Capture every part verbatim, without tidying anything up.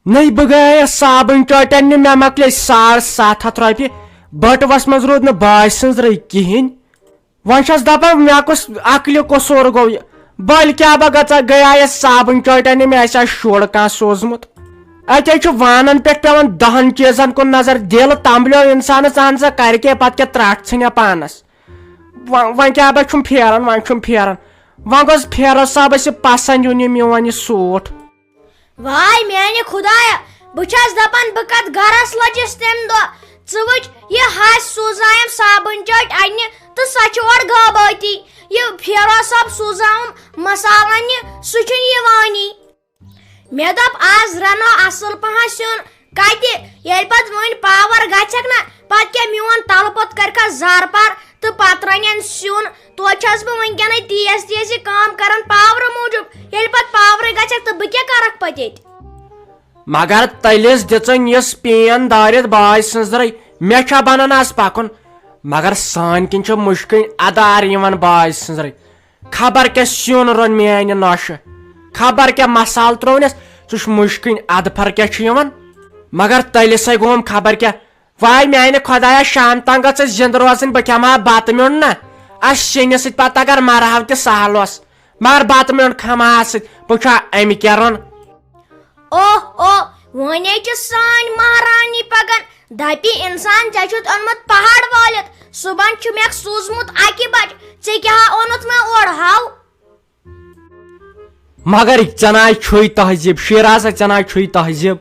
نٔے بہٕ گٔیس صابن چٲٹۍ اننہِ، مےٚ مۄکلے ساڑ ستھ ہتھ رۄپیہِ۔ بٔٹوس منٛز روٗد نہٕ باجہِ سٕنٛز رٕے کِہینۍ۔ وۄنۍ چھس دپان، مےٚ کُس عقلہِ قصوٗر گوٚو یہِ؟ بٔلۍ کیٛاہ بہٕ گژھا، گٔیایس صابن چٲٹۍ اننہِ، مےٚ آسہِ ہا شُر کانٛہہ سوٗزمُت۔ اتے چھُ وانن پٮ۪ٹھ پٮ۪وان دہن چیٖزن کُن نظر، دِل تمبلیو انسانس، اہن سا کرِ کیٛاہ، پتہٕ کیٛاہ ترٛٹھ ژھٕنیا پانس؟ وۄنۍ وۄنۍ کیٛاہ بہٕ چھُم پھیران، وۄنۍ چھُم پھیران۔ وۄنۍ گوٚژھ فیروز صٲبس یہِ پسند یُن، یہِ میون یہِ سوٗٹ۔ واے میانہِ خدایا، بہٕ چھَس دَپان بہٕ کَتھ گَرَس لٔجِس تَمہِ دۄہ۔ ژٕ وٕچھ، یہِ ہَش سوٗزنایم صابٕنۍ چٲٹۍ اَننہِ تہٕ سۄ چھِ اورٕ غٲبٲتی۔ یہِ فیروز صٲب سوٗزناوُم مصالہٕ اَننہِ، سُہ چھُنہٕ یِوانٕے۔ مےٚ دوٚپ آز رَنو اَصٕل پَہَم سیُن۔ کَتہِ؟ ییٚلہِ پَتہٕ وٕنۍ پاوَر گژھٮ۪کھ نہ، پَتہٕ کیٛاہ میون تَلہٕ پوٚت کَرِکھا زارٕ پار تہٕ پَتہٕ رَنٮ۪ن سیُن؟ توتہِ چھَس بہٕ وٕنکیٚنَے تیز تیز یہِ کٲم کَران پاورٕ موٗجوٗب۔ ییٚلہِ پَتہٕ پاورٕے گژھٮ۪کھ تہٕ بہٕ کیٛاہ کَرَکھ پَتہٕ ییٚتہِ؟ مگر تٔلِس دِژٕن یِژھ پین دٲرِتھ باج سٕنٛزرٕے، مےٚ چھا بَنان آز پَکُن؟ مگر سانہِ کِنۍ چھِ مُشکِنۍ اَدار یِوان باج سٕنٛزرٕے۔ خبر کیٛاہ سیُن روٚن میٛانہِ نۄشہِ، خبر کیٛاہ مصالہٕ ترٛوونَس، سُہ چھُ مُشکِنۍ اَدفر کیٛاہ چھُ یِوان۔ مگر تٔلِسَے گوم خبر کیٛاہ۔ واے میانہِ خۄدایا، شام تام گٔژھ أسۍ زِندٕ روزٕنۍ، بہٕ کھٮ۪مہٕ ہا بَتہٕ میوٚنٛڈ نہ۔ اَسہِ شیٚنہِ سۭتۍ پَتہٕ اگر مَرٕ ہاو تہِ سہل اوس، مگر بَتہٕ میوٚنٛڈ کھٮ۪مہٕ ہا اَتھ سۭتۍ، بہٕ چھُ ہا اَمہِ کیٛاہ رُن؟ اوہ اوہ، وۄنۍ چھِ سٲنۍ مہرانی پَکان۔ دَپہِ اِنسان، ژےٚ چھُتھ اوٚنمُت پہاڑ وٲلِتھ، صُبحن چھُ مےٚ سوٗزمُت اَکہِ بَجہِ، ژےٚ کیٛاہ ہا اوٚنُتھ مےٚ اورٕ ہاو؟ مگر ژےٚ نہ چھُے تہذیٖب، شیرازا، ژےٚ نہ چھُے تہذیٖب۔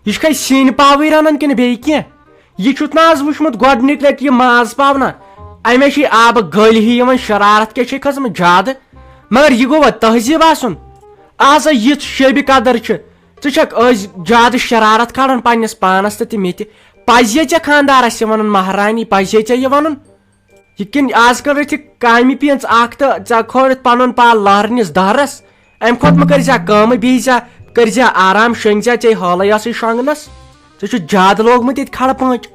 یہِ چھُکھے سِنۍ پاوٕے رَنان کِنہٕ بیٚیہِ کینٛہہ؟ یہِ چھُتھ نہ آز وٕچھمُت گۄڈٕنِچ لَٹہِ یہِ ماز پاو نہ؟ اَمے چھِ آبہٕ گٔلۍ ہی یِوان، شرارت کیٛاہ چھے کھٔژمٕژ زیادٕ؟ مگر یہِ گوٚوا تہذیٖب آسُن؟ آز ہا یِژھ شیبہِ قدر چھِ، ژٕ چھَکھ أزۍ زیادٕ شرارت کھالان پنٛنِس پانَس تہٕ تہِ مےٚ تہِ۔ پَزے ژےٚ خانٛدارَس یہِ وَنُن، مہرانی، پَزے ژےٚ یہِ وَنُن؟ یہِ کِنۍ آز کل رٔٹھِکھ کامہِ پیٖنٛژ اکھ تہٕ ژےٚ کھولُتھ پنُن پان لہرنِس دہرس۔ امہِ کھۄتہٕ مہ کٔرۍ زِ کٲمٕے، بیٚہہِ زِ، کٔرۍ زِ آرام، شۄنٛگۍ زِ ژےٚ حالٕے ٲسٕے شۄنٛگنس۔ ژےٚ چھُ زیادٕ لوگمُت ییٚتہِ کھڑٕ پٲنٛچ۔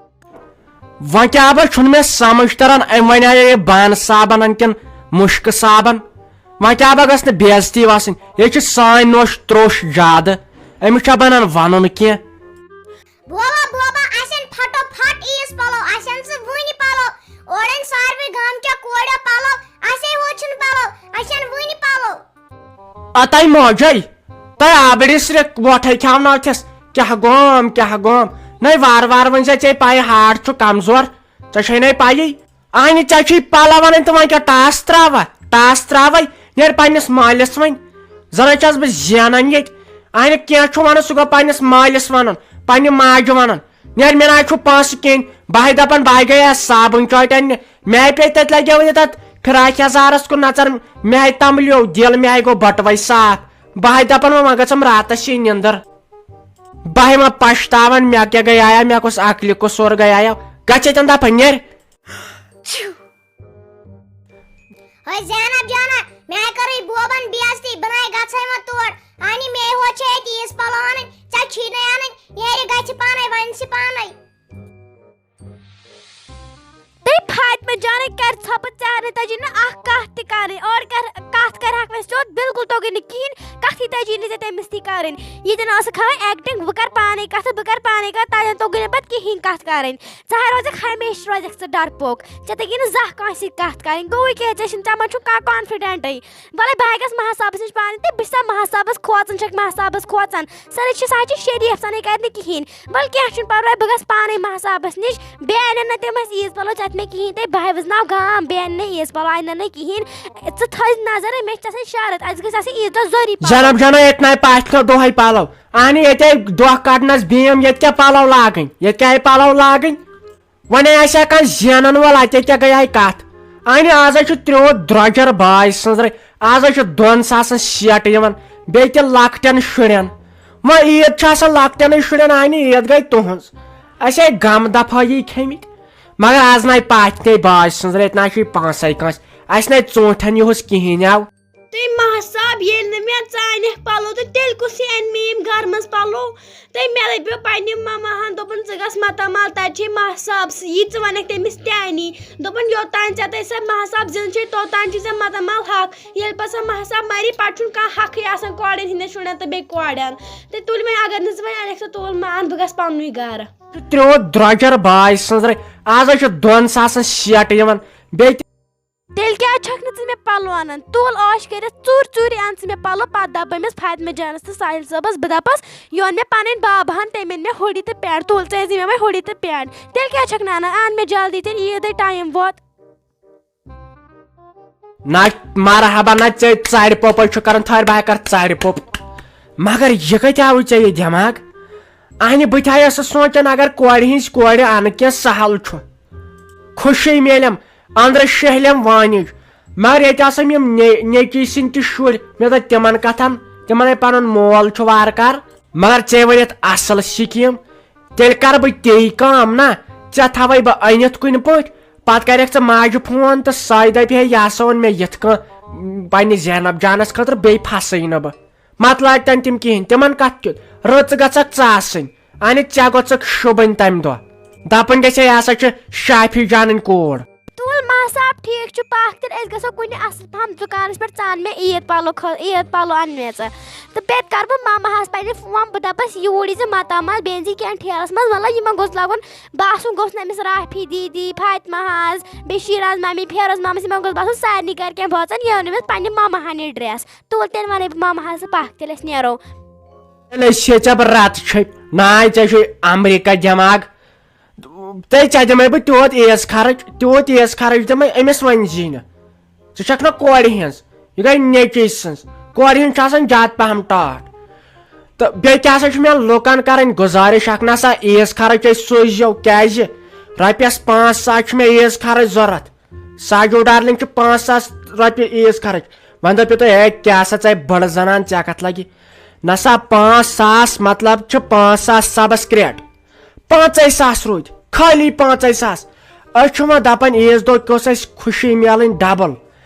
وۄنۍ کیٛاہ بہ چھُنہٕ مےٚ سمجھ تران، أمۍ وۄنۍ آیے یہِ بانہٕ صابن انہٕ کِنہٕ مُشکہٕ صابن؟ وۄنۍ کیٛاہ بہ گژھِ نہٕ بے عزتی وسٕنۍ؟ ییٚتہِ چھِ سانہِ نوش تروش زیادٕ، أمِس چھا بنان ونُن کینٛہہ؟ بوبا، بوبا، اسہِ ان پھٹو پھٹ عیٖز پلو، اسہِ ان ژٕ وُنہِ پلو۔ اورٕ ان ساروٕے گامہٕ کیو کوریو پلو، اسے ہوت چھِنہٕ پلو، اسہِ ان وُنہِ پلو۔ اتاے موجے، تۄہہِ آبٕرِ صرف وۄٹھے کھیاوناوتھس، کیاہ گوم، کیاہ گوم؟ نَے وارٕ وارٕ ؤنۍ زِ ژےٚ پَیہِ ہاٹ چھُ کمزور، ژےٚ چھے نَے پَیی۔ اہنہِ، ژےٚ چھُے پلو انٕنۍ تہٕ وۄنۍ کیٛاہ ٹاس تراوہ؟ ٹاس تراوے؟ نیر پننِس مٲلِس وۄنۍ۔ زنہٕ چھَس بہٕ زینان ییٚتہِ۔ اہنہِ، کینٛہہ چھُ ونان، سُہ گوٚو پننِس مٲلِس ونُن، پننہِ ماجہِ ونُن۔ نیر، مےٚ نہ چھُ پونٛسہٕ کِہیٖنۍ۔ بہٕ ہے دپان، بہٕ ہے گٔیس صابن چٲٹۍ اننہِ۔ مےٚ ہے پیٚیہِ تتہِ لگیو یہِ تتھ فراک یزارس کُن نظر۔ مےٚ ہے تمبلیو دِل، مےٚ ہے گوٚو بٹوے صاف۔ بہٕ ہے دپان، وۄنۍ، وۄنۍ گٔژھٕم راتس یہِ نِندٕر۔ بہٕ ہے وۄنۍ پشتاوان، مےٚ کیٛاہ گٔیایا، مےٚ کُس عقلہِ قصوٗر گٔیایا۔ گژھ ییٚتٮ۪ن دپان، نیر۔ ہے زینب جانا، مےٚ کٔرٕے بوبن بے عزتی، بہٕ نَے گژھے وۄنۍ تور۔ اہنہِ، مے ہوت چھے اَتہِ عیٖز پلو اَنٕنۍ، ژےٚ چھی نَے اَنٕنۍ، نیرِ گژھِ پانے، وۄنۍ چھِ پانے۔ تٔمۍ فاطمہ جانٕے کرِ ژھۄپہٕ، ژےٚ نہٕ تَجی نہٕ اکھ کَتھ تہِ کَرٕنۍ، اورٕ کَر کَتھ کَرِ ہاکھ مےٚ سیوٚد، بالکل توٚگُے نہٕ کِہیٖنۍ، کَتھٕے تَجی نہٕ ژےٚ تٔمِس تہِ کَرٕنۍ۔ ییٚتٮ۪ن ٲسٕکھ ہاوان acting، بہٕ کَرٕ پانَے کَتھ، بہٕ کَرٕ پانَے کَتھ، تَتٮ۪ن توٚگُے نہٕ پَتہٕ کِہیٖنۍ کَتھ کَرٕنۍ۔ ژٕ ہا روزکھ، ہمیشہِ روزکھ ژٕ ڈرپوک۔ ژےٚ تگی نہٕ زانٛہہ کٲنٛسہِ سۭتۍ کتھ کرٕنۍ۔ گوٚوٕے کیٛاہ؟ ژےٚ چھُنہٕ، ژےٚ منٛز چھُنہٕ کانٛہہ confidentٕے۔ وَلَے بہٕ ہا گژھٕ مہٕ صٲبَس نِش پانہٕ تہِ، بہٕ چھُسا مہٕ صٲبَس کھوژان، چھَکھ مہٕ صٲبَس کھوژان؟ سۄ ہے چھِ، سۄ ہے چھِ شریٖف، سۄ نَے کَرِ نہٕ کِہیٖنۍ۔ وَلہٕ کینٛہہ چھُنہٕ پَرواے، بہٕ گژھٕ پانَے مہٕ صٲبَس نِش۔ بیٚیہِ اَنَن نہٕ تِم اَسہِ عیٖذ پَلو، ژےٚ تہِ نَے کِہیٖنۍ تہِ، بہٕ ہے وٕزناو گام، بیٚیہِ اَنَن نہٕ عیٖذ پَلو، اَنَن نہٕ کِہیٖنۍ۔ ژٕ تھٲیزِ نظر، مےٚ چھِ آسان شرط، اَسہِ گژھِ آسٕنۍ عیٖذ دۄہ ضروٗری پَلو۔ جناب جناب، ییٚتہِ نَے پَتھ کھیوٚو دۄہَے پَلو۔ اہنہِ، ییٚتہِ آے دۄہ کڑنس بیم، ییٚتہِ کیٛاہ پلو لاگٕنۍ؟ ییٚتہِ کیٛاہ آے پلو لاگٕنۍ؟ وۄنۍ آسہِ ہا کانٛہہ زینن وول، اتے کیٛاہ گٔے ہا کتھ؟ اہنہِ، آز ہا چھُ تریوت درۄجر باج سٕنٛزرے، آز ہا چھُ دۄن ساسن سیٹ یِوان، بیٚیہِ تہِ لۄکٹٮ۪ن شُرٮ۪ن۔ وۄنۍ عیٖد چھِ آسان لۄکٹٮ۪نٕے شُرٮ۪ن، اہنہِ عیٖد گٔے تُہنٛز۔ اسہِ آے غم دفٲیی کھیٚمٕتۍ، مگر آز نَے پاتھِ نَے باج سٕنٛزرے، ییٚتہِ نہ چھُے پونٛسے کٲنٛسہِ، اسہِ نَے ژوٗنٛٹھٮ۪ن یِہُس کِہیٖنۍ آو۔ تہٕ ماہ صٲب، ییٚلہِ نہٕ مےٚ ژٕ انکھ پلو، تہٕ تیٚلہِ کُس یہِ انہِ مےٚ یِم گرٕ منٛز پلو؟ تہٕ مےٚ دَپیو پننہِ مماہن، دوٚپُن، "ژٕ گژھ ماتامال، تَتہِ چھے ماہ صٲب، سُہ یی، ژٕ وَنکھ تٔمِس تہِ اَنی۔" دوٚپُن، "یوٚتام ژےٚ تَتہِ سۄ ماہ صٲب زِنٛدٕ چھے، توٚتام چھُے ژےٚ ماتامال حق۔ ییٚلہِ پَتہٕ سۄ ماہ صٲب مَری، پَتہٕ چھُنہٕ کانٛہہ حقٕے آسان کورٮ۪ن ہٕنٛدٮ۪ن شُرٮ۪ن تہٕ بیٚیہِ کورٮ۪ن۔ تہٕ تُلۍ وۄنۍ، اگر نہٕ ژٕ وۄنۍ اَنکھ، تہٕ تُل مان، بہٕ گژھٕ پننُے گرٕ۔" ترٛوو درٛۄجر باے سٕنٛزرے۔ آز حظ چھِ دۄن ساسن سیٹ یِوان، بیٚیہِ تہِ۔ تیٚلہِ کیٛازِ چھَکھ نہٕ ژٕ مےٚ پَلو اَنان؟ تُل عٲش کٔرِتھ ژوٗرِ ژوٗرِ اَن ژٕ مےٚ پَلو۔ پَتہٕ دَپہٕ بہٕ أمِس فاطمہ جانَس تہٕ ساحِل صٲبَس، بہٕ دَپَس، یہِ اوٚن مےٚ پَنٕنۍ بابہٕ ہَن، تٔمۍ أنۍ مےٚ ہوٗڈی تہٕ پینٹ۔ تُل ژٕ أنۍ زِ مےٚ وۄنۍ ہوٗڈی تہٕ پینٹ۔ تیٚلہِ کیٛازِ چھَکھ نہٕ اَنان؟ اَن مےٚ جلدی، تیٚلہِ عیٖدٕے ٹایم ووت۔ نہ، مرحبا، نہ ژےٚ ژَرِ پوٚپَے چھُ کَران، تھٲرۍ بہٕ ہا کَرٕ ژَرِ پوٚپ۔ مگر یہِ کَتہِ آوُے ژےٚ یہِ دٮ۪ماغ؟ اَہنہِ، بہٕ تہِ ہا ٲسٕس سونٛچان، اگر کورِ ہِنٛز کورِ اَنہٕ کینٛہہ سہل چھُ۔ خوشی میلٮ۪م، أنٛدرٕ شیہلٮ۪م وانِج۔ مگر ییٚتہِ آسَم یِم نے-، نیٚچی سٕنٛدۍ تہِ شُرۍ، مےٚ دوٚپ تِمَن کَتھَن، تِمَن ہے پَنُن مول چھُ وارٕ کارٕ۔ مگر ژےٚ ؤنِتھ اَصٕل سِکیٖم، تیٚلہِ کَرٕ بہٕ تی کٲم نا، ژےٚ تھاوَے بہٕ أنِتھ کُنہِ پٲٹھۍ، پَتہٕ کَرٮ۪کھ ژٕ ماجہِ فون تہٕ سۄے دَپہِ ہے، یہِ ہسا اوٚن مےٚ یِتھ کٔنۍ پنٛنہِ زینب جانَس خٲطرٕ، بیٚیہِ پھَسَے نہٕ بہٕ۔ مَتہٕ لاگہِ تَن تِم کِہیٖنۍ، تِمَن کَتھ کیُتھ؟ رٕژ گٔژھکھ ژٕ آسٕنۍ۔ اَنہِ ژےٚ گوٚژھکھ شوٗبٕنۍ تَمہِ دۄہ۔ دَپُن گژھِ ہے، یہِ ہسا چھِ شافی جانٕنۍ کوٗر۔ تُل ماہ صٲب، ٹھیٖک چھُ، پَکھ تیٚلہِ، أسۍ گژھو کُنہِ اَصٕل پَہَم دُکانَس پٮ۪ٹھ، ژٕ اَن مےٚ عیٖد پَلو خٲ-، عیٖد پَلو اَن مےٚ ژٕ۔ تہٕ بیٚیہِ کَرٕ بہٕ مامہٕ ہَس پنٛنہِ فون، بہٕ دَپَس، یوٗرۍ یی زِ ماتامال، بیٚیہِ أنۍ زِ کینٛہہ ٹھیلَس منٛز، مطلب یِمَن گوٚژھ لَگُن باسُن گوٚژھ نہٕ أمِس رافی دیٖدی، فاطمہ ہَس، بیٚیہِ شیٖراز مامی، فیروز مامَس، یِمَن گوٚژھ باسُن سارنٕے گَرِکٮ۪ن بٲژَن، یہِ اوٚن أمِس پنٛنہِ مامہٕ ہَنہِ ڈرٛٮ۪س۔ تُل تیٚلہِ وَنَے بہٕ مامہٕ ہَس، پَکھ تیٚلہِ أسۍ نیرو۔ تیٚلہِ أسۍ ہے ژےٚ بہٕ رَتہٕ چھٔپۍ۔ ناے، ژےٚ چھُے اَمریٖکہ دٮ۪ماغ۔ تیٚلہِ ژےٚ دِمَے بہٕ تیوٗت عیٖز خرٕچ، تیوٗت عیٖز خرٕچ دِمَے أمِس وۄنۍ زی نہٕ۔ ژٕ چھَکھ نہ کورِ ہِنٛز، یہِ گٔے نیٚچی سٕنٛز۔ کورِ ہِنٛز چھِ آسان زیادٕ پَہَم ٹاٹھ۔ تہٕ بیٚیہِ تہِ ہسا چھُ مےٚ لُکَن کَرٕنۍ گُزٲرِش اَکھ، نہ سا عیٖز خرٕچ أسۍ سوٗزِو، کیٛازِ رۄپیَس پانٛژھ ساس چھِ مےٚ عیٖز خرٕچ ضوٚرَتھ۔ ساجو ڈارلِنٛگ چھِ پانٛژھ ساس رۄپیہِ عیٖز خرٕچ۔ وۄنۍ دٔپِو تُہۍ، "ہے، کیٛاہ سا ژَے بٔڑ زَنان، ژےٚ کَتھ لَگہِ؟" نہ سا، پانٛژھ ساس مطلب چھِ پانٛژھ ساس سبسکرٛیٹ۔ پانٛژَے ساس روٗدۍ، خٲلی پانٛژَے ساس۔ أسۍ چھِ وۄنۍ دَپان، عیٖذ دۄہ گوٚژھ اَسہِ خوشی میلٕنۍ ڈبل۔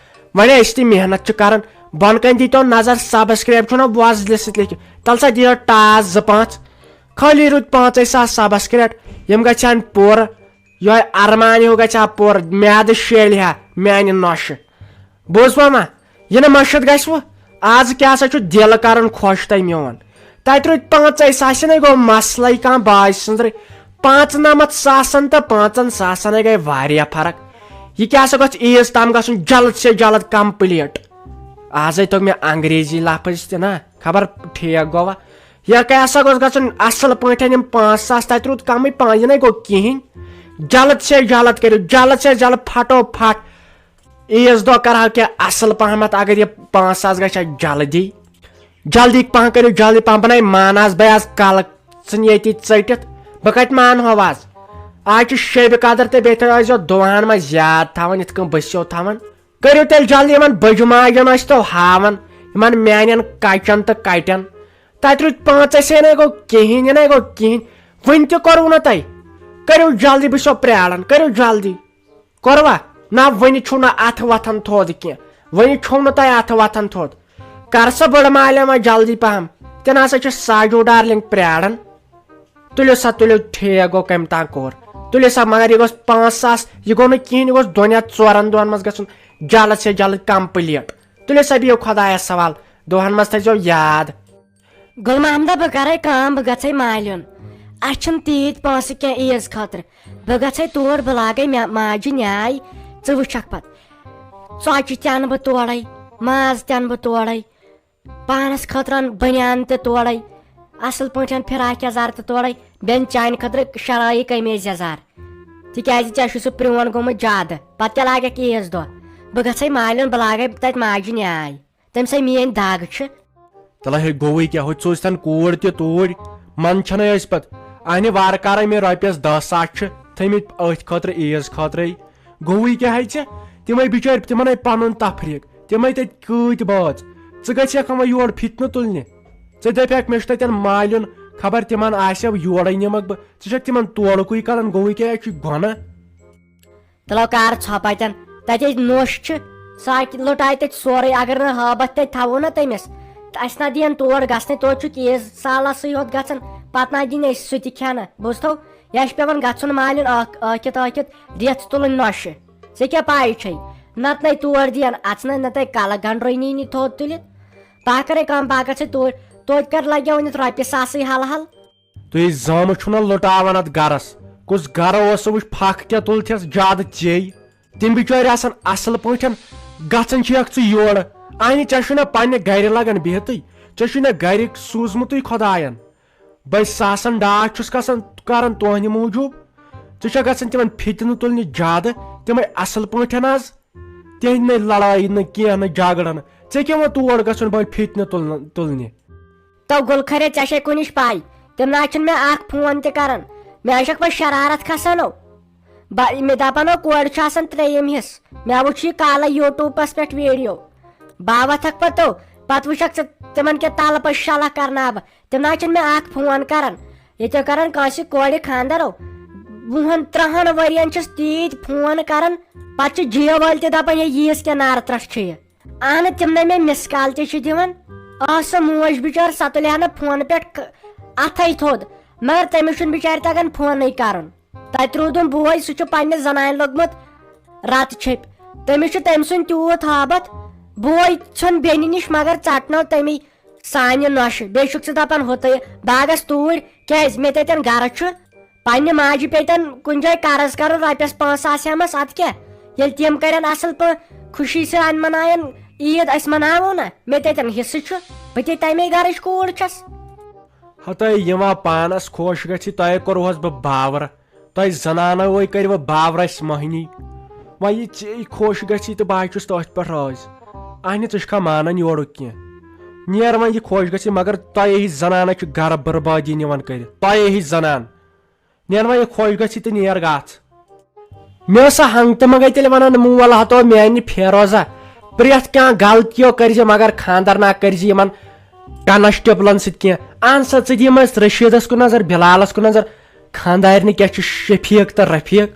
وۄنۍ أسۍ تہِ محنت چھِ کران، بۄنہٕ کَنہِ دیٖتو نظر، سبسکرٛیب چھُنہ وۄزلہِ سۭتۍ لیکھِتھ، تَلہٕ سا دِیو ٹاس زٕ پانٛژھ۔ خٲلی روٗدۍ پانٛژَے ساس سبسکرٛیب، یِم گژھِ ہن پوٗرٕ۔ یِہوٚے ارمان ہیوٗ گژھِ ہا پوٗرٕ، میادٕ شیلہِ ہا میانہِ نۄشہِ۔ بوٗزوا ما؟ یہِ نہٕ مٔشِتھ گژھِ وٕ۔ آز کیٛاہ سا چھُ دِل کران خۄش تۄہہِ میون؟ تَتہِ روٗدۍ پانٛژَے ساس، یہِ نَے گوٚو مسلَے کانٛہہ باے سٕنٛزرٕے۔ پانٛژنَمَتھ ساسَن تہٕ پانٛژَن ساسَن ہے گٔے واریاہ فرق۔ یہِ کیٛاہ سا گژھِ عیٖز تام گژھُن جلد سے جلد کمپلیٖٹ؟ آزَے توٚگ مےٚ انگریزی لفظ تہِ نا، خبر ٹھیک گوٚوا۔ یہِ کیٛاہ سا گوٚژھ گژھُن اَصٕل پٲٹھۍ یِم پانٛژھ ساس، تَتہِ روٗد کَمٕے پانٛژھ، یہِ نَے گوٚو کِہیٖنۍ۔ جلد سے جلد کٔرِو، جلد سے جلد، پھٹو پھٹ۔ عیٖذ دۄہ کرہو کینٛہہ اصل پہمتھ، اگر یہِ پانٛژھ ساس گژھِ ہا جلدی، جلدی پہم کٔرِو، جلدی پہم۔ بناے مان آز بہٕ آز کلہٕ ژھٕنۍ ییٚتی ژٔٹِتھ، بہٕ کتہِ مانہو آز؟ آز چھِ شیبہِ قدر تہٕ بیٚیہِ تھٲے ٲسۍزیو دُعاہن منٛز یاد تھاوان، یِتھ کٔنۍ بٔسِو تھاوان۔ کٔرِو تیٚلہِ جلدی، یِمن بٔجہِ ماجن ٲسۍ تو ہاوان، یِمن میانٮ۪ن کچن تہٕ کٹٮ۪ن۔ تتہِ روٗدۍ پانٛژے سے، نَے گوٚو کِہیٖنۍ، یہِ نَے گوٚو کِہیٖنۍ۔ وُنہِ تہِ کوٚروٕ نہٕ تۄہہِ؟ کٔرِو جلدی، بہٕ چھُسو پرٛاران، کٔرِو جلدی۔ کوٚروا؟ نہ، وُنہِ چھُو نہٕ اَتھٕ وۄتھان تھوٚد کینٛہہ۔ وُنہِ چھُو نہٕ تۄہہِ اَتھٕ وۄتھان تھوٚد۔ کر سا بٔڑ مالیا وۄنۍ جلدی پہم۔ تہِ نہ سا چھِ ساجو ڈارلنگ پرٛاران۔ تُلِو سا، تُلِو، ٹھیک گوٚو، کٔمۍ تام کوٚر۔ تُلِو سا، مگر یہِ گوٚژھ پانٛژھ ساس، یہِ گوٚو نہٕ کِہیٖنۍ، یہِ گوٚژھ دۄن یا ژورن دۄہن منٛز گژھُن جلد سے جلد کمپلیٖٹ۔ تُلِو سا، بِہِو خۄدایس حوال، دۄہن منٛز تھٲیزیو یاد۔ گُل محمدہ، بہٕ کرے کٲم، بہٕ گژھے مالیُن۔ اسہِ چھِنہٕ تیٖتۍ پونٛسہٕ کینٛہہ عیٖز خٲطرٕ۔ بہٕ گژھے تور، بہٕ لاگے مےٚ ماجہِ نیاے۔ ژٕ وٕچھکھ پتہٕ، ژۄچہِ تہِ انہٕ بہٕ تورے، ماز تہِ انہٕ بہٕ تورے، پانس خٲطرٕ انہٕ بنیان تہِ تورے، اصل پٲٹھۍ انہٕ فراک یزار تہِ تورے، بیٚنہِ چانہِ خٲطرٕ شرٲیی قمیٖض یزار۔ تِکیازِ ژےٚ چھُے سُہ پرٛون گوٚمُت زیادٕ، پتہٕ کیٛاہ لاگکھ عیٖز دۄہ؟ بہٕ گژھے مالیُن، بہٕ لاگے تتہِ ماجہِ نیاے۔ تٔمۍ سٕے میٲنۍ دگ چھِ۔ تلہ ہے گوٚوٕے کیٛاہ، ہُتہِ سوٗزتھن کوٗر تہِ توٗرۍ، من چھنَے أسۍ پتہٕ۔ اہنہِ وارٕ کارے مےٚ رۄپیس دہ ساس چھِ تھٲمٕتۍ أتھۍ خٲطرٕ، عیٖز خٲطرے۔ گوٚوٕے کیٛاہ ہے ژےٚ؟ تِمے بِچٲرۍ، تِمن ہے پنُن تفریٖق، تِمے تتہِ کۭتۍ بٲژ۔ ژٕ گژھِ ہٮ۪کھ وۄنۍ یور فِتنہٕ تُلنہِ؟ ژٕ دپہِ ہٮ۪کھ مےٚ چھُ تتٮ۪ن مالیُن، خبر تِمن آسٮ۪و یورے نِمکھ بہٕ۔ ژٕ چھکھ تِمن تورکُے کران، گوٚوٕے کیٛاہ، یہِ چھُے گۄناہ۔ تلو کر ژھۄپہٕ اتٮ۪ن، تتہِ ہے نوٚش چھِ، سُہ ہا لُٹایہِ تتہِ سورُے، اگر نہٕ ہٲبتھ تتہِ تھاوو نا تٔمِس، تہٕ اسہِ نا دِین تور گژھنہٕ، توتہِ چھُ عیٖز سالسٕے یوت گژھان، پتہٕ نا دِنۍ أسۍ سُہ تہِ کھٮ۪نہٕ، بوٗزتھو؟ یا چھُ پٮ۪وان گژھُن مالِن ٲکھ-، ٲکھِتھ ٲکھِتھ ریژھ تُلٕنۍ نۄشہِ۔ ژےٚ کیٛاہ پَے چھے؟ نتہٕ نے تور دِین اژنہٕ، نتہٕ کلہٕ گنڈرٲنی نی تھوٚد تُلِتھ۔ بہٕ ہا کرے کٲم، بہٕ ہا گژھے توٗرۍ، توتہِ کر لگیو ؤنِتھ رۄپیہِ ساسٕے حل حل۔ تُہۍ زامہٕ چھُو نہ لُٹاوان اتھ گرس؟ کُس گرٕ اوس سُہ؟ وٕچھ پھکھ کیٛاہ تُلتھس زیادٕ ژے۔ تِم بِچٲرۍ آسان اصل پٲٹھۍ، گژھان چھِکھ ژٕ یورٕ۔ اہنہِ، ژےٚ چھُے نہ پننہِ گرِ لگان بِہتٕے، ژےٚ چھُے نہ گرِ سوٗزمُتٕے خۄداین۔ بہٕ ساسن ڈاٹھ چھُس کسان کران تُہنٛدِ موٗجوٗب۔ ژٕ چھکھ گژھان تِمن فِتنہٕ تُلنہِ زیادٕ، تِمے اصل پٲٹھۍ آز۔ تِہنٛدِ نَے لڑایہِ نہٕ کینٛہہ نہٕ جھگڑٕ نہٕ۔ ژےٚ کیٛاہ ووٚن تور گژھُن بہٕ فِتنہٕ تُلنہٕ، تُلنہِ؟ تو گُلہٕ خٲرے، ژےٚ چھے کُنِچ پَے، تِم نہ حظ چھِنہٕ مےٚ اَکھ فون تہِ کران۔ مےٚ حظ چھَکھ پَتہٕ شرارت کھسان۔ او، بہ-، مےٚ دَپان، او، کورِ چھُ آسان ترٛیٚیِم حصہٕ۔ مےٚ وُچھ یہِ کالے YouTube-س پٮ۪ٹھ video۔ بہٕ وَتھَکھ پَتہٕ تو، پَتہٕ وٕچھَکھ ژٕ تِمَن کیٛاہ تَلہٕ پَتہٕ شلَکھ کرناو بہٕ۔ تِم نہ حظ چھِنہٕ مےٚ اَکھ فون کران۔ ییٚتہِ کران کٲنٛسہِ کورِ خانٛدر، او، وُہَن ترٛہَن ؤرِین چھِس تیٖتۍ فون کران، پَتہٕ چھِ جِیو وٲلۍ تہِ دَپان، ہے، ییٖژ کیٛاہ نارٕ ترٛٹھ چھِ یہِ۔ اہنہٕ، تِم نے مےٚ miss call تہِ چھِ دِوان۔ ٲس سۄ موج بِچٲر، سۄ تُلہِ ہا نہٕ فونہٕ پٮ۪ٹھ ک-، اَتھَے تھوٚد، مگر تٔمِس چھُنہٕ بِچارِ تَگان فونٕے کَرُن۔ تَتہِ روٗدُن بوے، سُہ چھُ پنٛنہِ زنانہِ لوٚگمُت رَتہٕ چھیٚپۍ۔ تٔمِس چھُ تٔمۍ سُنٛد تیوٗت ہٲبتھ، بوے ژھیوٚن بیٚنہِ نِش، مگر ژَٹنٲو تٔمی سانہِ نۄشہِ۔ بیٚیہِ چھُکھ ژٕ دَپان ہُتہٕ باغس توٗرۍ، کیٛازِ؟ مےٚ تہِ اَتٮ۪ن گرٕ چھُ۔ پننہِ ماجہِ پیٚتن کُنہِ جایہِ قرض کرُن رۄپیس پانٛژھ ساس ہٮ۪مس، ادٕ کیٛاہ؟ ییٚلہِ تِم کرن اصل پٲٹھۍ خوشی سان مناون عید، أسۍ مناوو نہ؟ مےٚ تہِ اتٮ۪ن حصہٕ چھُ، بہٕ تہِ تمے گرٕچ کوٗر چھس۔ ہتٲے یِوان پانس خۄش گژھِ، تۄہے کوٚروہس بہٕ باور، تۄہہِ زنانوے کٔرِوٕ باورس مۄہنی۔ وۄنۍ یہِ ژےٚ خۄش گژھی تہٕ بہٕ ہاے چھُس تٔتھۍ پٮ۪ٹھ رٲضۍ۔ اہنہِ، ژٕ چھُکھا مانان یورُک کینٛہہ؟ نیر وۄنۍ یہِ خۄش گژھِ، مگر تۄہے ہِش زنانہ چھِ گرٕ بربٲدی نِوان کٔرِتھ، تۄہے ہِش زنان۔ نیر وۄنۍ یہِ خۄش گژھی تہٕ نیر گژھ۔ مےٚ ٲس سۄ ہنٛگ تہٕ منٛگے تیٚلہِ ونان، مول ہتو میانہِ فیروزہ، پرٛٮ۪تھ کانٛہہ غلطیو کٔرزِ، مگر خانٛدر نہ کٔرزِ یِمن constable-ن سۭتۍ کینٛہہ۔ اہن سا، ژٕ دِ یِم ٲسۍ رشیدس کُن نظر، بلالس کُن نظر، خانٛدارنہِ کیٛاہ چھِ شفیق تہٕ رفیق،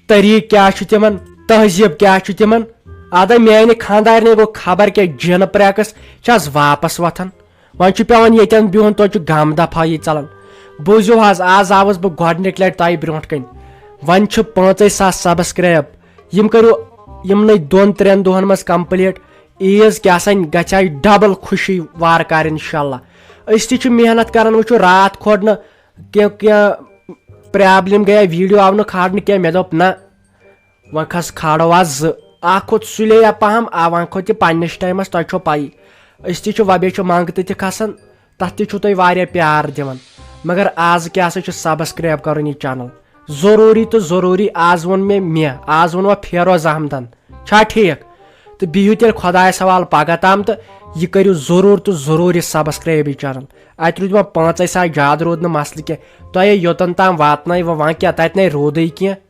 طریٖقہٕ کیٛاہ چھُ تِمن، تہذیٖب کیٛاہ چھُ تِمن۔ ادے میانہِ خانٛدارنہِ گوٚو خبر کیٛاہ جِنہٕ پرٛٮ۪کس، چھِ از واپس وۄتھان۔ وۄنۍ چھُ پٮ۪وان ییٚتٮ۪ن بِہُن، توتہِ چھُ غم دفعہ یی ژلان۔ بوٗزِو حظ، آز آوُس بہٕ گۄڈٕنِکہِ لٹہِ تۄہہِ برونٛٹھ کنہِ۔ وۄنۍ چھِ پانٛژے ساس subscribe، یِم کٔرِو یِمنٕے دۄن ترٛٮ۪ن دۄہن منٛز complete۔ عیٖز کیٛاہ سا گژھِ ہا double خوشی وارٕ کارٕ انشاءاللہ۔ أسۍ تہِ چھِ محنت کران، وٕچھِو راتھ کھوٚر نہٕ کینٛہہ، کینٛہہ problem گٔیے، video آو نہٕ کھالنہٕ کینٛہہ، مےٚ دوٚپ نہ، وۄنۍ کھس کھالو آز زٕ۔ اکھ کھوٚت سُلے یا پہم، آ، وۄنۍ کھوٚت یہِ پننِس ٹایمس، تۄہہِ چھو پَیی۔ أسۍ تہِ چھِ وۄبے چھِ منٛگ تہِ تہِ کھسان، تتھ تہِ چھُو تُہۍ واریاہ پیار دِوان۔ مگر آز کیٛاہ سا چھُ subscribe کرُن یہِ channel۔ ضروٗری تہٕ ضروٗری، آز ووٚن مےٚ، مےٚ، آز ووٚن وۄنۍ فیروز احمدن۔ چھا ٹھیٖک؟ تہٕ بِہِو تیٚلہِ خۄدایس حوالہٕ پگاہ تام تہٕ یہِ کٔرِو ضروٗر تہٕ ضروٗر یہِ subscribe یہِ channel۔ اتہِ روٗدۍ وۄنۍ پانٛژے ساس، زیادٕ روٗد نہٕ مسلہٕ کینٛہہ۔ تۄہے یوٚتن تام واتنٲے وۄنۍ، وۄنۍ کیٛاہ، تتہِ نے روٗدٕے کینٛہہ۔